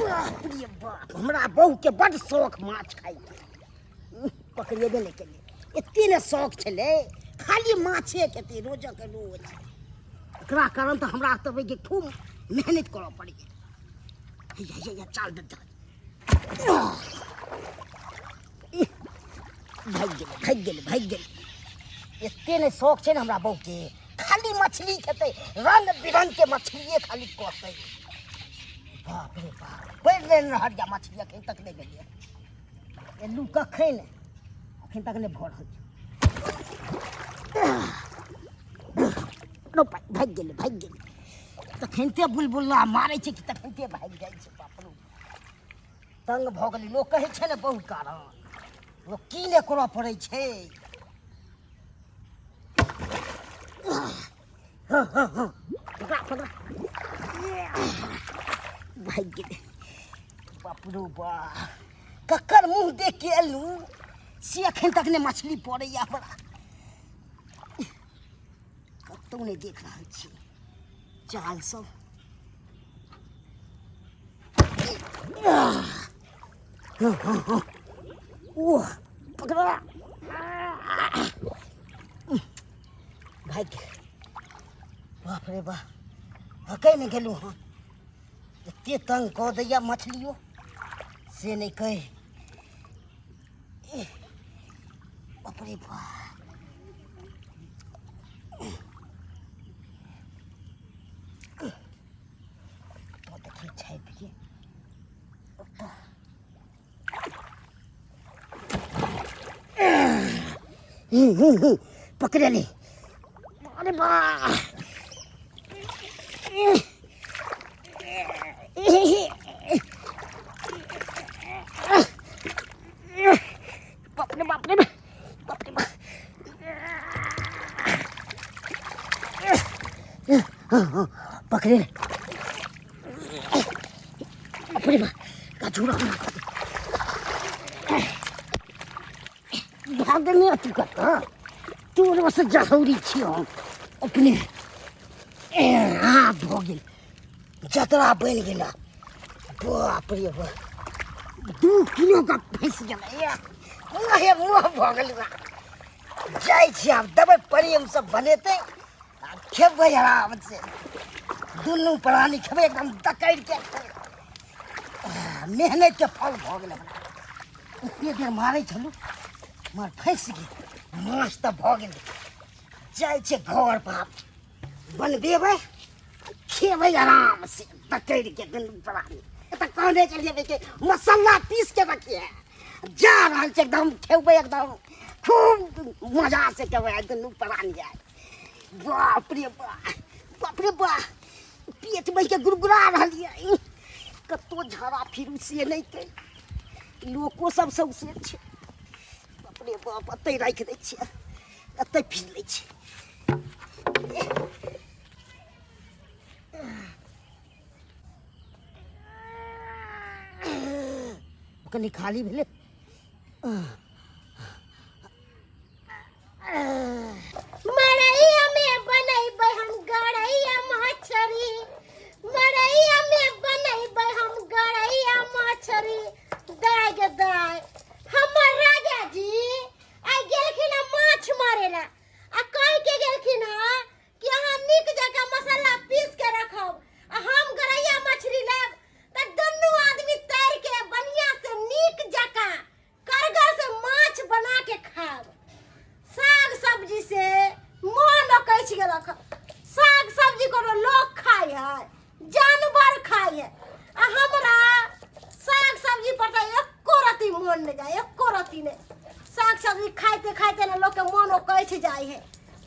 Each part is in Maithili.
बाप रे बाप, हमरा बहूके बड्ड शौक माछ खाइके। पकड़ेबे नहि केलै, एते ने शौक छलै, खाली माछे खेतै रोजक रोज। एकरा कारण तऽ हमरा तऽ जे खूब मेहनत करऽ पड़ैए। हैया हैया चाल दे, भागि गेलै, भागि गेलै, भागि गेलै। एते ने शौक छै ने हमरा बहूके, खाली मछली खेतै, रंग बिरंगके मछलिए खाली कहतै। बाप रे बाप, पड़ि लेने रहत जा मछली, एखन तक नहि भेलै। एलू कखन, एखन तक नहि भऽ रहल छै। भागि गेलै, भागि गेलै। तखनते बुलबुल्ला मारै छै कि तखनते भागि जाइ छै। बाप रे, तंग भऽ गेलै। लोक कहै छै ने बहुत कारण लोक की नहि करऽ पड़ै छै। हँ हँ हँ, पकड़ा पकड़ा, भागि गेलै। बाप रो बा, ककर मुँह देख के एलहुँ से एखन तक नहि मछली पड़ैया हमरा। कतहु नहि देख रहल छी जाल सब। ओह, पकड़ा, भागि गेल। बाप रे बाप, हकै नहि गेलहुँ हँ। एते तंग कऽ दैया मछलियो से नहि कहि। बाप रे बाप, कतऽ देखै छै के ओतऽ। पकड़े ले। अरे बा, बाप रे बाप रे बाप रे बाप, पकड़े ले। बाप रे बाप, कछुआ भागने अथी कर। तोर बस जहौरी छी हम अपने। आ भऽ गेल, जतरा बनि गेल। बाप रे बाप, 2 किलो का फँसि गेलै। मुँहे मुँह भऽ गेल। जाइ छी आब, देबै प्रेमसँ बनेतै आ खेबै आरामसँ, दुनू प्राणी खेबै एकदम दकड़ि के। मेहनतके फल भऽ गेल हमरा। एते देर मारै छलहुँ, मगर फँसि गेल माछ तऽ भऽ गेल। जाइ छै घर पर, बनबेबै, खेबै आराम से दकड़ि के दुनू प्राणी। तऽ कहने छलियै कि मसाला पीस के रखिए। जा रहल छै, एकदम खेबै, एकदम खूब मजा से खेबै आइ दुनू प्राणी आइ। बाप रे बाप, बाप रे बाप, पेट बैठ के गुड़गुड़ा रहल यऽ। कतौ झाड़ा फिरू से नहि के, लोको सब सौसे छै। बाप रे बाप, एतै राखि दै छियै, एतै फिर लै छियै। कनि खाली भेलै। मड़ैया में बनैबै हम गड़ैया मछरी, मड़ैया में बनैबै हम गड़ैया मछरी। दाय गे दाय, हमर राजा जी आइ गेलखिन हँ माछ मारे ला आ कहि के गेलखिन हँ कि अहाँ नीक जकाँ मसाला पीस के रखब आ हम गड़ैया मछली लेब तऽ दुनू आदमी तैर के बढ़िया से नीक जकाँ करगर से माछ बना के खाब। साग सब्जी से मन अकैछ गेलक। साग सब्जी कोनो लोग खाय है, जानवर खाय है, आ हमरा साग सब्जी पर तऽ एको रत्ती मन नहि जाय, एको रत्ती नहि। साग सब्जी खाइते खाइते ने लोकके मन अकैछ जाइ है।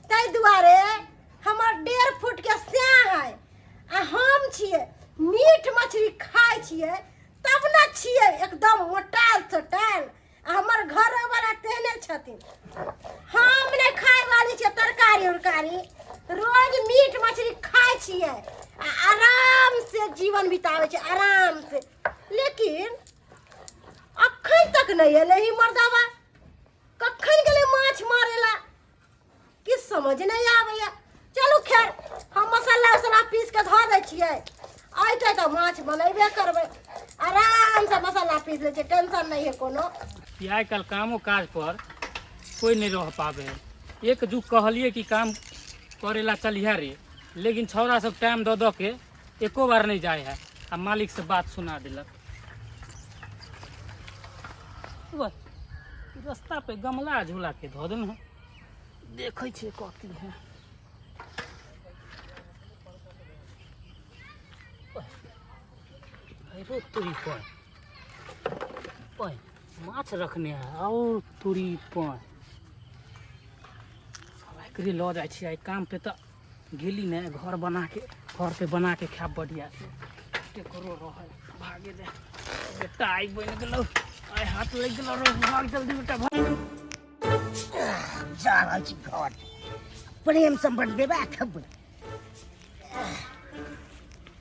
ताहि दुआरे हमर 1.5 फुट के स्याह है आ हम छियै मीट मछली खाइ छियै तब ने छियै एकदम मोटायल सोटायल। आ हमर घरोवला तेहने छथिन। हम नहि खाय वाली छियै तरकारी उरकारी, रोज मीट मछली खाइ छियै आ आराम से जीवन बिताबै छियै आराम से। लेकिन अखन तक नहि एलै ही मर्दाबा, कखन गेलै माछ मारै ला किछु समझ नहि आबैया। चलू खैर, हम मसाला उसाला पीस के धऽ दै छियै, अयतै तऽ माछ बनेबे करबै। आ पीस लै छियै, टेंशन नहि है कोनो। कि आइ काल्हि कामो काज पर कोइ नहि रह पाबै है। एक जुग कहलियै कि काम करे ला चलिहे रे, लेकिन छौड़ा सब टाइम दऽ दऽ के एको बार नहि जाइ है आ मालिक से बात सुना देलक। वाह, रास्ता पे गमला झूला के धऽ देने है, देखै छियै कथी है। अरे तोरी पर पर माछ रखने है और तोरी पर एकरे लऽ जाइ छियै। आइ काम पे तऽ गेली ने, घर बना के घर पे बना के खायब बढ़िया से। केकरो रहल भागे दे बेटा, आइ बनि गेलौ, आइ हाथ लागि गेलौ रे, भाग जल्दी बेटा भाग। जा रहल छी घर, प्रेम से बनबेबा खेबै।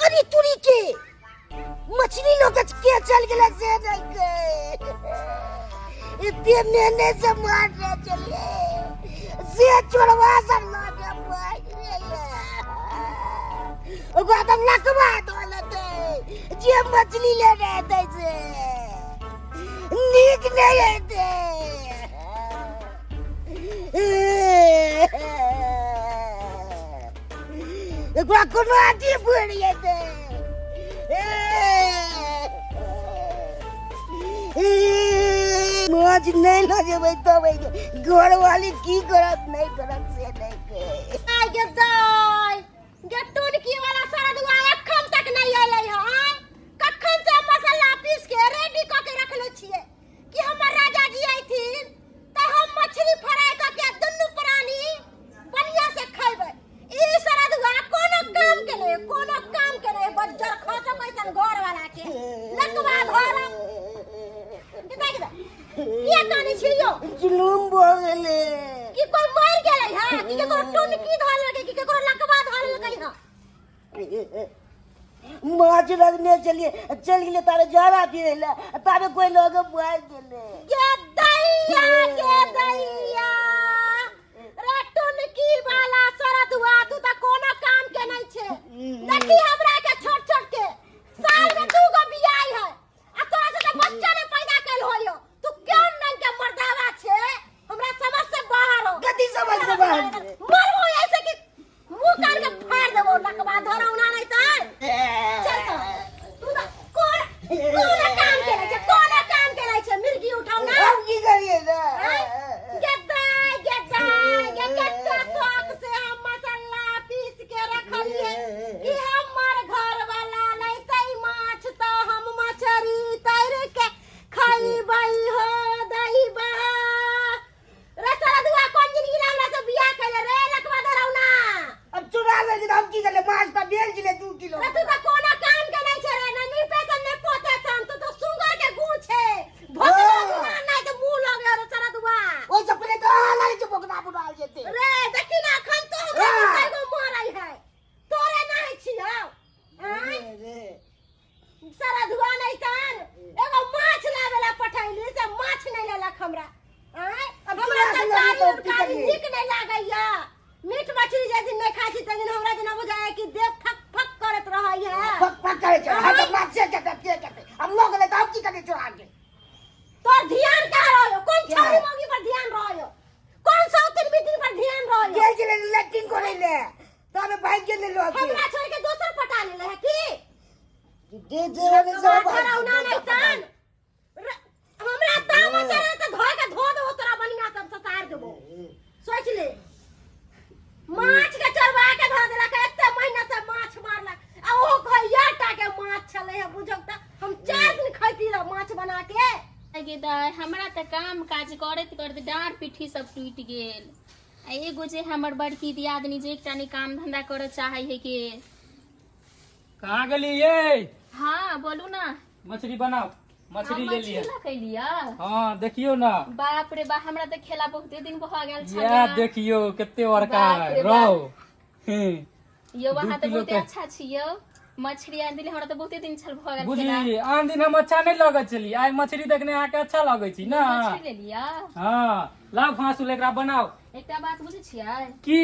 अरे तुरी के मछली लोग के चल गेलै से नहीं के इतने मेहनत से मार रहे चलिए से चोरवा सब लगे भाग गेलै। ओकरा तऽ लकवा दऽ लेतै जे मछली लेने हेतै से नीक नहि हेतै। एकरा कोनो अथी पड़ि जेतै। माछ नहि लऽ जेबै तब घरवाली की करत नहि करत से नहि कहै। आइ गे दाइ गे, टुनकी वाला सरदुआ एखन तक नहि एलै हँ। आँय, कखन से मसाला पीस के रेडी कऽ के रखले छियै कि हमर राजा जी अयथिन तऽ हम मछली फ्राई कऽ के दुनू प्राणी बढ़िया से खैबै। ई सरदुआ कोनो काम के नहि, कोनो काम के नहि। बज्जर खसो कैसन घर वाला के लकवा धरम। देख दे, किया कानै छी यौ? जुलूम भऽ गेलै। कि कोई मरि गेलै हँ, कि केकरो टुनकी धऽ लेलकै, कि केकरो लकवा धऽ लेलकै हँ? माछ रखने चलिए चल गेलै, तारे जाड़ा फिरे ले तारे कोई लोग भाग गेलै। गे दैया, गे दैया रे, टुनकी वाला सरदुआ, तू तऽ कोनो काम के नहि छै। देखी हमरा के छोट छोट के साल में दू गो बियाह है आ तोरा से तऽ बच्चा ने पैदा कैल होयो। तू केहन रंग के मर्दावा छै, हमरा समझ से बाहर हो। कथी समझ से बाहर छै? मरबो ऐसे कि मुंह कान के फाड़ देबो। लकवा धरौना नहीं तर चल तो। तू तऽ कोन कोन काम के नहि छै, कोन काम के नहि छै, मिर्गी उठौना। हम की करिए ना? गे दाइ, गे दाइ गे, कते शौक से हम मसाला पीस के रखलिए कि हमर घर वाला लैतै माछ तऽ हम मछरी तैर के खैबै। हो दैबा रे सरदुआ, कोन जिंदगी ला हमरा से बियाह कैले रे लकवा धरौना? अब चुरा ले हम की करले? माछ तऽ भेल छलै 2 किलो। रे तू तऽ कोनो काम के नहीं छै रे, ने निपेसन ने पोतेसन, तू तऽ सुगर के गू छै। भोकना जुना नहीं तऽ मुंह लगे रे सरदुआ। ओहि से पहिले तऽ अहाँ लागै छै बोकना बुनाल जेतै। रे देखी ना, अखन तो हमरा कईगो मरै है, तोरे नहीं छियौ। आँय रे सरधुआ नहीं तन एगो माछ लावे ला पठैली से माछ नहीं लेलक हमरा। आँय, अब हमरा चुरा के तरकारी लऽ लेतौ, की उरकारी करियै? नीक नहीं लागैया। मीट मछली जे दिन नहीं खाइ छी तै दिन हमरा जेना बुझाय कि देह फक फक करैत रहै है। फक फक करै छै। हम तऽ माछे के के करतै? हम लऽ गेलै तऽ हम की करियै चुरा के? तोर ध्यान कहाँ रहो? कोन क्या? छौरी मौगी पर ध्यान रहो? कोन सौतिन बितिन पर ध्यान रहो? गेल छलै लैट्रिन करै ले तबे भागि गेलै लऽ के। हमरा छोड़ के दोसर पटा लेले है की? दे दे वाले सब। धरौना नहीं तन हमरा तामा चढ़े तऽ धोए के धो देबो तोरा, बढ़िया सब ससार देबो, सोच ले। माछ के चढ़वा के धऽ देलक, एते महीना से माछ मारलक आ ओहो खैया टा के माछ छलै है। बुझौ तऽ हम 4 दिन खैती रह माछ बना के। गे दाइ, हमरा तऽ काम काज करैत करैत डाँड़ पीठी सब टूटि गेल आ एगो जे हमर बड़की दियादनी जे एकटा नहि काम धंधा करऽ चाहै है के। कहाँ गेली ये? हाँ, बोलू ना। मछली बनाओ, मछली हम ले लिया। मछली लऽ लिअ? हाँ, देखियो ना। बाप रे बा, हमरा तऽ खेला बहुते दिन भऽ गेल छलै। या देखियो कते बड़का बाप है रे रौ। यौ, अहाँ 2 तऽ किलो बहुते के। अच्छा छी यौ। मछली आनि देली, हमरा तऽ बहुते दिन छल भऽ गेल। बुझली, आन दिन हम अच्छा नहि लगै छली, आइ मछली देखने अहाँके अच्छा लगै छी ने? मछली लेलियै। हँ, लाउ फाँसुल, एकरा बनाउ। एकटा बात बुझै छियै? की?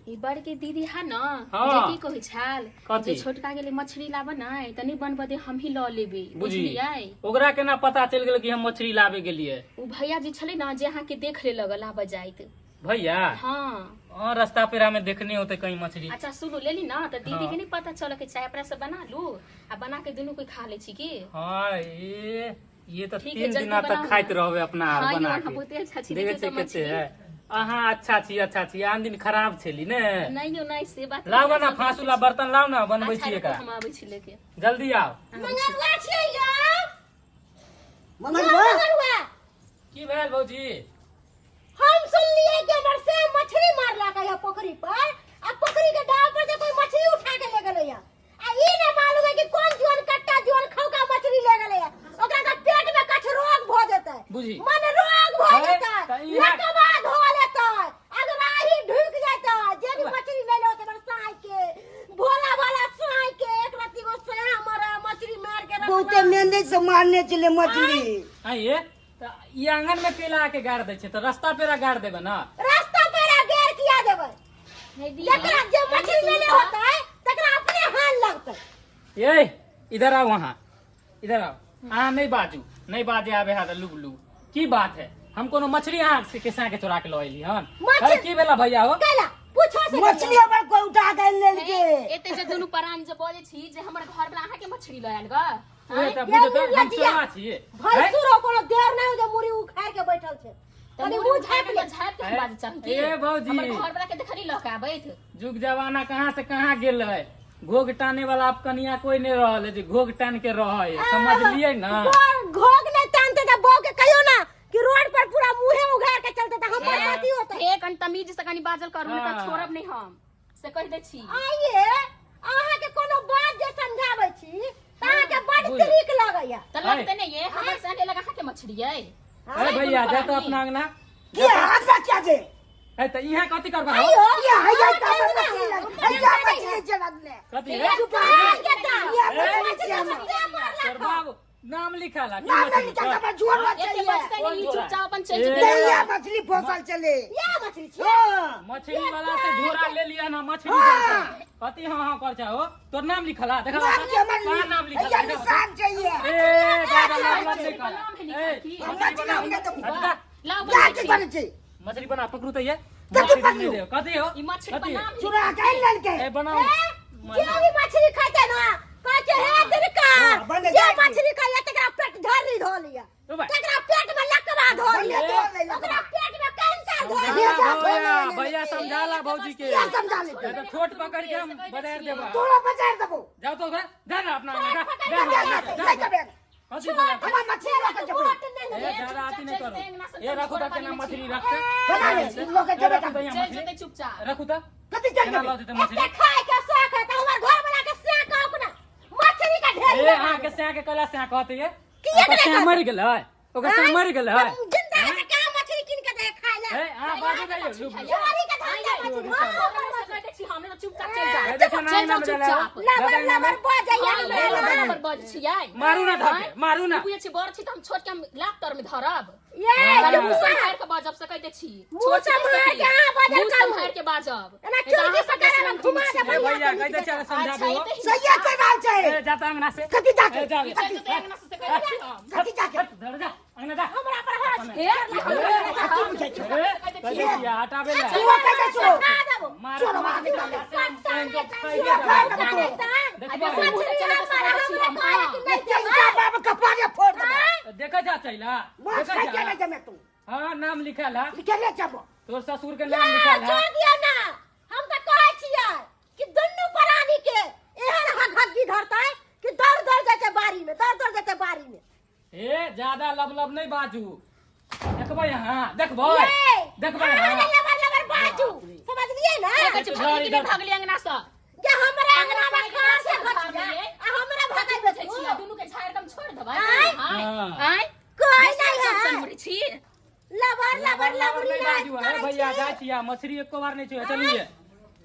ई बड़की दीदी है न, हाँ। जे की कहै छल कथी? जे छोटका गेलै मछली लाबऽ ने तऽ नहि बनबऽ दे, हमही लऽ लेबै। बुझली। बुझलियै? ओकरा केना पता चलि गेल कि हम मछली लाबे गेलियै? ओ भैया जी छलै ने जे अहाँके देख ले लगल लाबऽ जाइत। भैया? हाँ। हाँ, रास्ता पेरा में देखने होते कहीं मछली। अच्छा सुनू, लेली ना तऽ दीदी हाँ। के नहीं पता चलऽ के चाही, अपना सब बना लू आ बना के दुनू कोई खा ले छी की? हाँ, ये तो ठीक है, 3 जल्दी दिना तक बनाउ खाइत ना। रहबे अपना आर हाँ, बना यो, के। अहाँ बहुते अच्छा छी। देखे देखियौ छै तऽ कते मछली। है। अहाँ अच्छा छी, अच्छा छी, आन दिन खराब छली ने। नहीं यो, नहीं से बात लाउ नहीं, ना सब फांसुला बर्तन लाउ ना, बनबै अच्छा, छी रुकू, एकरा। हम आबै छी लेके। जल्दी आउ। मंगरुआ छियै यौ। मंगरुआ? मंगरुआ। की भेल भौजी? हम सुनलिए कि हमर से मछली मारलक है पोखरी पर, आ पोखरी के डाल पर से कोई मछली उठा के ले गेलै है, आ ई ना मालूम है कि कौन जुअन कट्टा जुअन खौका मछली ले गेलै है। ओकरा के पेट में कछ रोग भ जेतै। बुझी। मन रोग भ है, जेतै, तऽ इहे- लकवा धो लेतै, अगराही ढुक जेतै। जे भी मछली ले लो हमर साई के, भोला भाला साई के, एक रत्ती गो साया मरे मछली मार के रखना। बहुते मेहनत से मारने छलै मछली। आइए तऽ ई आंगन में केला आके गाड़ दै छै तऽ रास्ता पेरा गाड़ देबै ना? रास्ता पेरा गैर किया देबै? हे दीदी, जकरा जे मछली लेले होतै तकरा अपने हाथ लगतै। ए इधर आओ, वहाँ इधर आओ। अहाँ नहीं बाजू, नहीं बाजे आबे है लुग लुग। की बात है? हम कोनो मछली अहाँ से के के चोरा के लऽ एली हन? मछली- अरे की भेला भैया हो? कैला पूछो से। मछली हमर कोई उठा के लेलके। एते जे दुनू परान जे बजै छी जे हमर घर वाला अहाँके मछली लऽ आयल ग? ओए तऽ बुझ तऽ हम चोरा छियै? भैंसुर हो, कोनो देर नहीं हो जे मुड़ी उखाड़ के बैठल छै। तऽ कनि मुड़ी मुँह उखाड़ि झाँपि ले। के झाँपि के हम बाजऽ चाही की? ए भौजी। हमर घर वाला के देखली लऽ के आबैत? जुग जमाना कहाँ से कहाँ गेल है। घोघ टाने वाला अब कनिया कोई नहीं रहल है जे घोघ टान के रहे है, समझलियै ना? घोघ नहीं तानते तऽ बहू के कहियो ना कि रोड पर पूरा मुंहे उघार के चलते तऽ हमर कथी होतै? हे कनि तमीज से कनि बाजल करू, नहि तऽ हाँ। छोड़ब नहि हम, से कहि दै छी। आइए अहाँ के कोनो बात जे समझाबै छी तऽ अहाँ के बड बुझ। त्रिक लगैया। तऽ लगतै नहि ये, हमर से लगा अहाँके मछली अइ? अरे भैया, जा तो अपना अंगना। की हाथ क्या जे? ए तऽ इहाँ कथी करबा हो? आइयो। ये हैया का मछली लग, हैया मछली छै लगले। कथी हे? है? ये मछली छै हमर। तोर बाबू नाम लिखल है की ना मछली नहीं पर? का जुअर एते चाहिए। बजतै नहि, ई चुपचाप अपन चलि ए। जेतै। नहीं, ये मछली फसल चले। ये मछली छै। हाँ। मछली वाला से झोरा ले लिया ना मछली। हाँ। कथी हाँ हाँ कर हो? तोर नाम लिखल है? देखा। नाम के हमर का नाम लिखल हैया है? निशान चाहिए। ए दादा, नाम मछली लिखल पर नाम है ए, लिखल की? हम मछली हमने तो अच्छा, लाउ क्या बनबै के छी। बने छै? मछली बना, पकड़ू तऽ ये कथी मछली पकड़ू? नहीं देव। कथी हो? ई मछली पर कथी? नाम है चुरा के लड़के। ए बनाओ। जे भी मछली खाते ना कहै छै हे दिनकर, हाँ, बने जे जाइ छी। मछली खाइए तकरा पेट झर्री धऽ लिअ, ओ भाई। तकरा पेट में लकवा धऽ बने लिअ, धऽ ले लकवा। ओकरा पेट में कैंसर धऽ समझा लिअ। जा, भैया, धो ले, भैया समझा ला भौजी के। क्या समझा ले? नहीं तो छोट पकड़ के हम बजार देबा। तोरा बजार देबो। जाओ तो घर जा ना अपना अंगना, जा जा, जा जा, जा, जा, जा। जा, कथी बोला? हमर मछली लऽ के जेबै। वोट नहि ए ज्यादा अथी नहीं करो। ए रखू तऽ केना मछली रखते। केना रे? लऽ के जेबै। रखू तऽ यहाँ चलि मछली जेतै चुपचाप। रखू तऽ कथी चल केना जेबै? लऽ जेतै मछली? एते खाय के शौक है तऽ हमर घर वाला के से कहू ना मछली के ढेरी ए लगा अहाँ के देबै। सैं के कहला सैं कहते ये किया ओकर नहि सैं कहतै? मरि गेलै, ओकर सैं मरि गेलै। जिंदा है तऽ कहाँ मछली कीन के दे खाय ला? ए अहाँ बाजू नहीं लुक लुक। चोरी के धंधा मछली। हाँ, हमरा से कहि दै छी, हमरा चुपचाप चलि जा। ए, देखो ना, चलि जाउ ना बजाला। चुपचाप। लबर लबर बजैया हाँ, हमरा लबर लग। लबर बजै छियै। मारू ना धके, मारू ना। ई बुझै छी बड़ छी तऽ हम छोट के हम लात तर में धरब। ये कनि मुँह चुप। सम्हारि के बाजब से कहि दै छी। मुँह छोट छी सम्हारि कहि के अहाँ बाजल मुँह करू। सम्हारि के बाजब। एना नहि तऽ चुरकी अहाँ सबके पकड़ा सुनम घुमा छी। देबै। ए भैया, कहि दै छियै अच्छा, समझाबू। एते ही सहिए कहि रहल छै। ए जाता अंगना से। कथी जाके? ए जा। चलि जेतै अंगना से से कहि दै छी हम। कथी जाके? हट, धर जा अंगना जा। हमरा पर हाथ हे, ई हमरा से कथी बुझै छौ? ए कहि दै छियै हटाबे ला। तू कहि दै छौ। खा देबो। मार चोरवा मार निकाल। देखबै। चल जा, बाप कपारे फोड़ देबो। देखै जा चैला। माछ देखै खाइ के जा। नहि जमे तू। हाँ, नाम लिखल है। लिखले जबो। तोर ससुर के नाम लिखल है। छोड़ दियौ ना, हम तऽ कहै छियै कि दुनू प्राणी के एहन हगहग्गी धरतै कि दौड़ दौड़ जेतै बाड़ी में, दौड़ दौड़ जेतै बाड़ी में। ए ज्यादा लब लब नहीं बाजू। देखबै अहाँ, देखबै। ये, देखबै अहाँ अहाँ। नहि लबर लबर बाजू, समझलियै ना? कहै छी भगली कि नहि भगली अंगना से? जे हमरा अंगना में खास से घटिया आ हमरा भगाइ बुझै छियै दुनू के झाड़ि के हम छोड़ि देबै। आँय? आँय? हाँ। आँय? कोई नहीं है। चमचम छी। लबर लबर लबर लबरी नहीं नहीं बाजू। अरे करै भैया, छी। जाइ छियै, मछली एको बार नहीं छुए। चलिए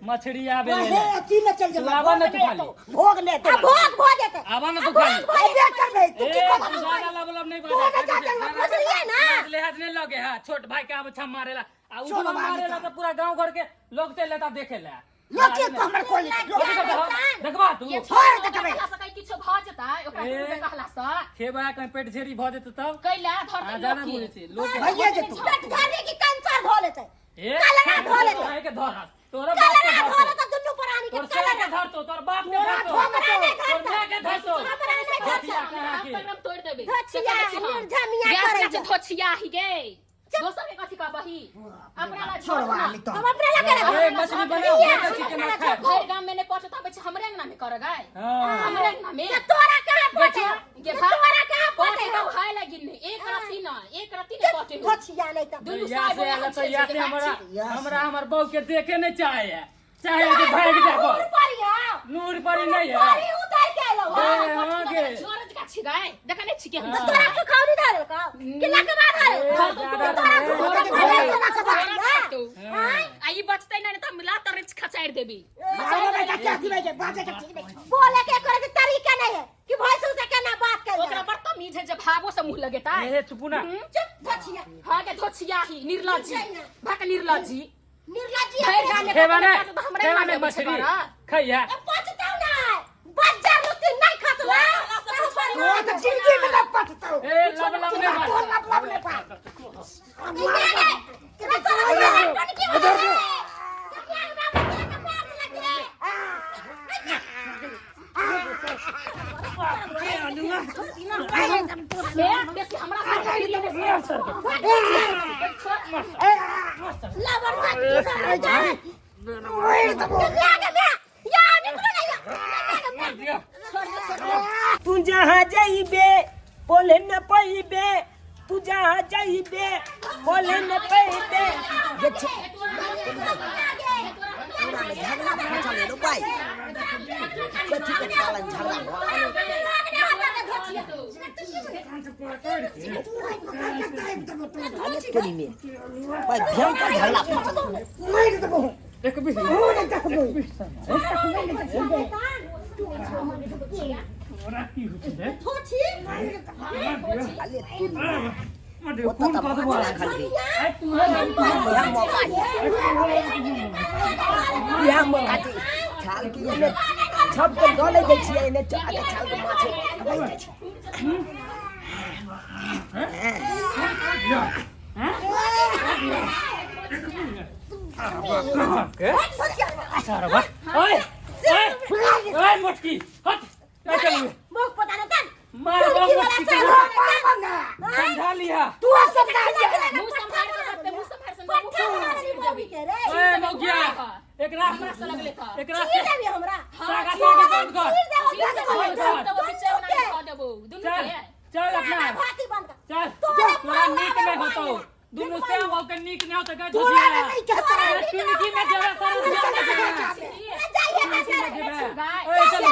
मछली आबे हे अथी में चल तू जा आवा ना तू खाली। भोग ले आ भोग भो जेतै आवा ना तू खाली अबे करबे तू ए की तू करबे ज्यादा लब लब नहीं तू ना ज्यादा लब बुझलियै ना लिहाज नहीं लगे है छोट भाई के आब छम मारेला आ उ छोट भाई मारेला के। तो पूरा गांव घर के लोग चल लेता देखे ला लोग के हमर कोई लोग देखबा देखबा तू ये छोड़ दे कबे। कहला से कहीं किछो भऽ जेतै ओकरा ए। दुनू के कहला से खेबा कहीं पेट झेरी भ जेतै तब कैला आ धरतै जाना लोक के। बोलै छी लोग के भैया जे तू पेट धरे की कैंसर धो लेतै ए कलरा धो लेतै भाई के धर हाथ तोरा बाप के कलरा धो धर लेतै दुनू प्राणी के तोर से के कलरा धर तो तोर बाप के धर तो हमरा नहि तोर धरतै माय के धर तो हमरा नहि धरतै हम तऽ एकदम तोड़ि देबै धोछिया, निर्धमिया गैस करै के धोछिया ही गे दोसर के कथी कहबही अपना ला छोड़वा छोड़ ना। आली तो हम अपने ला करब ए मछली बनाओ ये, चिकन खा भरि गाम में नहि पहुँचत आबै छै हमरे अंगना में कर गाय हां हमरे अंगना में तो तोरा कहाँ पहुँचे गे तो तोरा कहाँ पहुँचे पहुँचे तो हाय लगी नहीं एक रत्ती ना एक रत्ती नहीं पहुँचे हो धोछिया नहीं तो दुनू यहाँ साल से आला तो यहाँ से हमरा यहाँ से। हमरा हमर बहू के देखे नहीं चाहे है चाहे कि भाग जा नूर को परी हो नूर परी नहीं है परी उतर के आलो ए, हाँ गे। जोरज का छिगाए देखा नहीं छिके हम तो तोरा सुखौरी धरल का कि लकवा धरल ए, का ज्यादा तोरा तो सुखौरी नहीं। धरल का लकवा हाँ आ ई बचतै नहीं त मिला तर खचाइर देबी मारो बेटा क्या थी भाई बाजे के ठीक नहीं बोले के करे के तरीका नहीं है कि भैंसुर से केना बात कर ओकरा बदतमीज है जब भावो से मुंह लगेता ए चुपू ना चुप धोछिया हाँ के धोछिया ही निर्लज्जी भाक निर्लज्जी निर्लज्जी भरि गाम में खेबा नहीं कतौ हमरे खेबा अंगना नहीं में अबै छै मछली करऽ। खैया पचतौ ना बज्जर लुत्ती नहीं खसला तो तो जिंदगी में ना पटतो ए लब लब नहीं तो मार लब लब नहीं पा ए, बेसी हमरा से तू जहाँ जाइबे बोले न पैबे तू जहाँ जाइबे बोले न पैबे ये झगड़ा मचा ले रो भाई कथी के पालन झगड़ा अरे तोरी में भाई भयंकर झगड़ा मार देबो एक बीस तोरा की होइ छै अरे तू रे ओतऽ खून तऽ कऽ माछ देबो राखल रही आइ तू है इएह मौका इएह मौका छै छाल के एने छप के दऽ लै छियै एने आगे छाल के माछ दबाइ दै छै सारा ओए ओए ओए मोटकी हट चल चल मार बाप मोटकी के समझा लिया तू समझा लिया मुंह संभाल के करते मुंह संभाल से मुंह खोल देबी ओए मौगिया एकरा हमरा से लगले था एकरा से हमरा सागा सागा बंद कर चल चल अपना चल तोरा नीक नहीं होतो दुनू से हो के नीक नहीं होतो गए तोरा नहीं कहता टुनकी में जरा सारा ओए चलो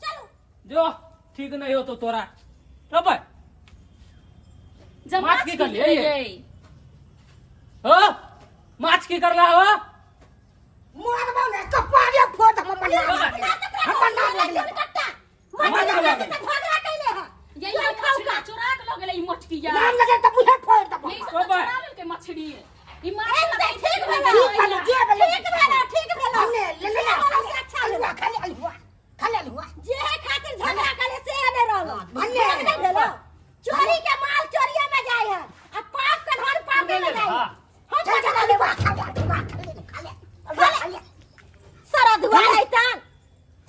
चलो जो ठीक नहीं होतो तोरा चल भाई माछ की कर लिए हो माछ की करला हो मारबो ने कपारे फोड़ हमर नाम हमर नाम लगले नाम लगे त मुहे फोड़ दबो मछली ठीक भेलो जे भेलो ठीक भेलो ठीक भेलो हमने ले ले अच्छा अलुआ खाली अलुआ खाली अलुआ जे है खातिर झगड़ा करे से नहीं रहलो भन्ने। नहीं भेलो चोरी के माल चोरिया में जाय है आ पाप के धन पापे में जाय है हाँ। हम चल चल अलुआ खाली अलुआ खाली खाली अलुआ खाली सारा धुआ रहितन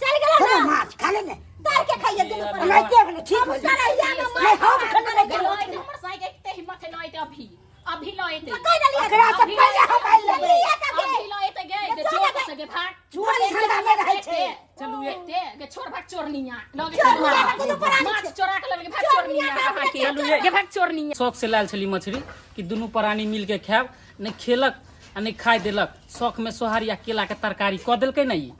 चल गेलो खाली ना माछ खाली ने तार के खाइए दुनू पर नहीं जे भेलो ठीक होले करैया में नहीं माछ हम खाने नहीं गेलो हमर साई के एते हिम्मत है लएते अभी अभी लएते कहि देलियै एकरा से पहिले हम आइल लेबै लिया तब गे। अभी लएते गे जे चोर से गे भाग चोरी धंधा नहि रहै छै चलू ये एते गे छोड़ भाग चोरनिया लगे चोरनिया के दुनू प्राणी माछ छै। चोरा के लगे भाग चोरनिया चोरनिया के चलू ये गे भाग चोरनिया शौक से लायल छली मछली कि दुनू प्राणी मिल के खायब नहि खेलक आ नहि खाय देलक शौक में सोहारी आ केला के तरकारी कऽ देलकै ने ई